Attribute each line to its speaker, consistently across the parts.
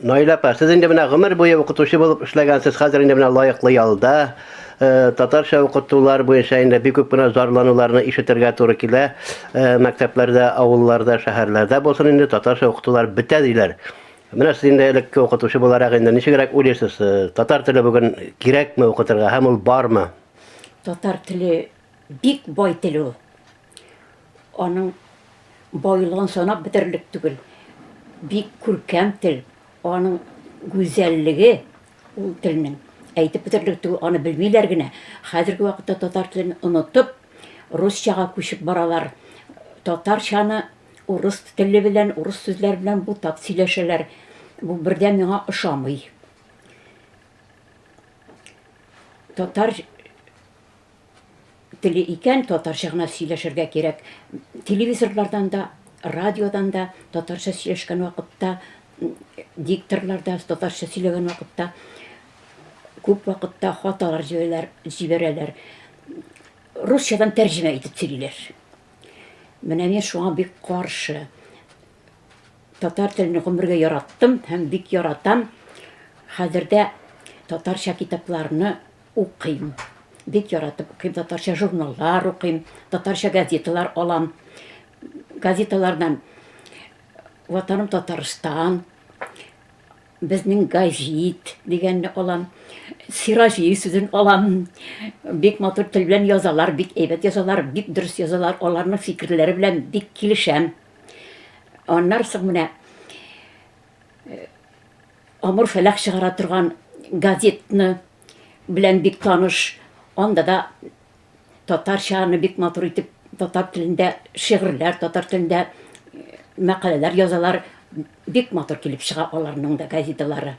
Speaker 1: Наилә апа, сез инде менә гомер буе укытучы булып эшләгәнсез, хәзер инде менә лаеклы ялда. Татарча укытулар буенча инде бик күп кенә зарлануларны ишетергә туры килә. Мәктәпләрдә, авылларда, шәһәрләрдә булсын инде татарча укытулар бетә диләр. Менә сез инде элекке укытучы буларак инде ничегрәк уйлыйсыз, татар теле бүген кирәкме укытырга һәм ул бармы?
Speaker 2: Татар теле бик бай тел ул. Аның байлыгын санап бетерерлек түгел. Бик күркәм тел. Аның гүзәллеге ул телнең әйтеп бетерерлек түгел, аны белмиләр генә. Хәзерге вакытта татар телен онытып, русчага күчеп баралар. Татарчаны урыс теле белән, урыс сүзләре белән бутап сөйләшәләр. Бу бердә миңа ошамый. Татар теле икән, татарча гына сөйләшергә кирәк. Телевизорлардан да, радиодан да татарча сөйләшкән вакытта, дикторлар да татарча сөйләгән вакытта күп вакытта хаталар җибәрәләр, җибәрәләр. Русчадан тәрҗемә итеп сөйлиләр. Менә мин шуңа бик каршы. Татар телен гомергә яраттым һәм бик яратам. Хәзер дә татарча китапларны укыйм. Бик яратып укыйм, татарча журналлар укыйм, татарча газеталар алам. Газеталардан Ватаным Татарстан, Безнең гәҗит дигәнне алам. Сираҗи сүзен алам. Бик матур тел белән язалар, бик әйбәт язалар, бик дөрес язалар. Аларның фикерләре белән бик килешәм. Аннан соң менә Амур Фәлах чыгара торган газетны белән бик таныш. Анда да татарчаны бик матур итеп татар телендә шигырьләр, татар телендә мәкаләләр язалар. Бик матур килеп чыга аларның да газеталары.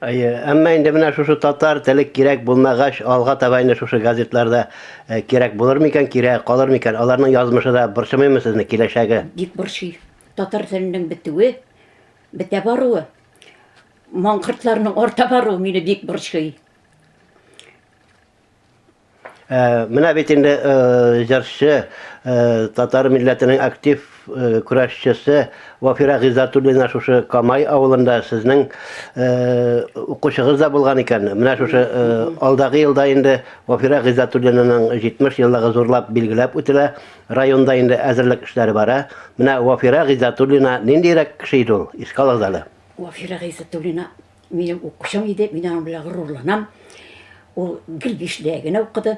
Speaker 1: Әйе, әмма инде менә шушы татар теле кирәк булмагач, алга таба инде шушы газетларда кирәк булыр микән, кирәк калыр микән? Аларның язмышы да борчымыймы сезне, киләчәге?
Speaker 2: Бик борчый. Татар теленең бетүе, бетә баруы, маңкортларның арта баруы мине бик борчый.
Speaker 1: Менә бит инде җырчы, татар милләтенең актив көрәшчесе Вафира Гыйззәтуллина шушы Камай авылында сезнең укучыгыз да булган икән. Менә шушы алдагы елда инде Вафира Гыйззәтуллинаның 70 еллыгы зурлап билгеләп үтелә. Районда инде әзерлек эшләре бара. Менә Вафира Гыйззәтуллина ниндирәк кеше иде ул? Искә алыгыз әле.
Speaker 2: Вафира Гыйззәтуллина Минем укучым иде, мин аның белән горурланам. Ул гел бишлегә генә укыды.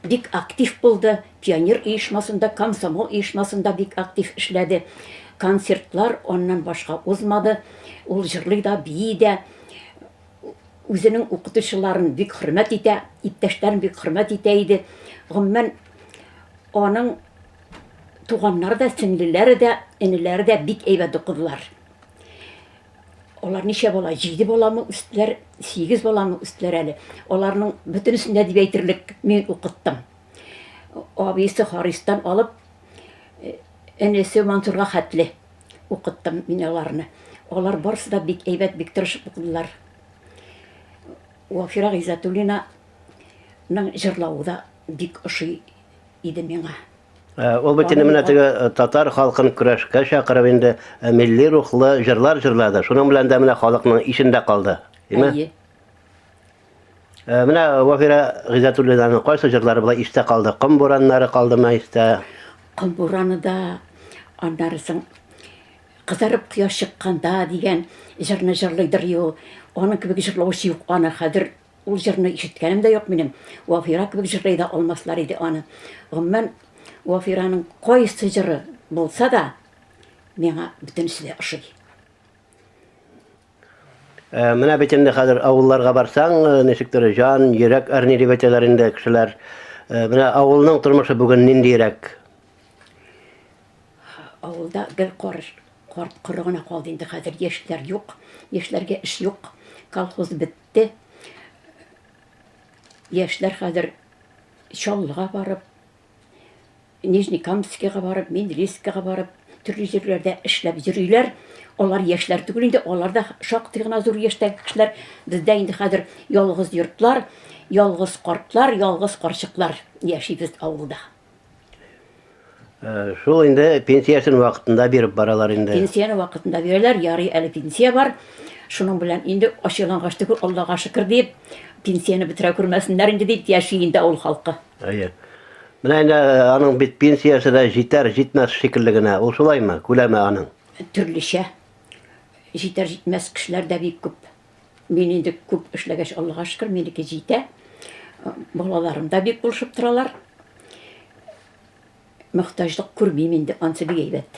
Speaker 2: Бик актив булды. Пионер оешмасында, комсомол оешмасында бик актив эшләде. Концертлар аннан башка узмады. Ул җырлый да, бии дә. Үзенең укытучыларын бик хөрмәт итә, иптәшләрен бик хөрмәт итә иде. Гомумән, аның туганнары да, сеңлеләре дә, энеләре дә бик әйбәт укыдылар. Алар ничә бала? Җиде баламы үстеләр, сигез баламы үстеләр әле. Аларның бөтенесен дә дип әйтерлек мин укыттым. Абыйсы Харистан алып, э, энесе Мансурга хәтле укыттым мин аларны. Алар барысы да бик әйбәт, бик тырышып укыдылар. Вафира Гыйззәтуллинаның җырлавы да бик ошый иде миңа.
Speaker 1: Ул бит инде менә теге татар халкын көрәшкә чакырып инде милли рухлы җырлар җырлады. Шуның белән дә менә халыкның исендә калды. Димә?
Speaker 2: Әйе.
Speaker 1: Менә Вафира Гыйззәтуллинаның кайсы җырлары болай истә калды? Ком бураннары калдымы истә?
Speaker 2: Ком бураны да, аннары соң Кызарып кояш чыкканда дигән җырны җырлыйдыр ул. Аның кебек җырлаучы юк аны хәзер. Ул җырны ишеткәнем дә юк минем. Вафира кебек җырлый да алмаслар иде аны. Гомумән, Вафираның кайсы җыры булса да, миңа бөтенесе дә ошый.
Speaker 1: Менә бит инде хәзер авылларга барсаң, ничектер җан, йөрәк әрни дип әйтәләр инде кешеләр. Менә авылның тормышы бүген ниндирәк?
Speaker 2: Авылда гел карыш, карт коры гына калды инде хәзер яшьләр юк, яшьләргә эш юк. Колхоз бетте. Итте. Яшьләр хәзер Чаллыга барып, Нижнекамскига барып, Менделеевскига барып, төрле җирләрдә эшләп йөриләр. Алар яшьләр түгел инде, алар да шактый гына зур яшьтәге кешеләр. Бездә инде хәзер ялгыз йортлар, ялгыз картлар, ялгыз карчыклар яшибез авылда.
Speaker 1: Э, шул инде пенсиясен вакытында биреп баралар инде.
Speaker 2: Пенсияне вакытында бирәләр, ярый әле пенсия бар. Шуның белән инде ач ялангач түгел, Аллага шөкер диеп, пенсияне бетерә күрмәсеннәр инде дип яши инде авыл халкы.
Speaker 1: Әйе. Менә инде э, аның бит пенсиясе дә җитәр, җитмәс шикелле генә. Ул шулаймы? Күләме аның?
Speaker 2: Төрлечә. Җитәр җитмәс кешеләр дә бик күп. Мин инде күп эшләгәч, Аллага шөкер, минеке җитә. Балаларым да бик булышып торалар. Мохтаҗлык күрмим инде, ансы бик әйбәт.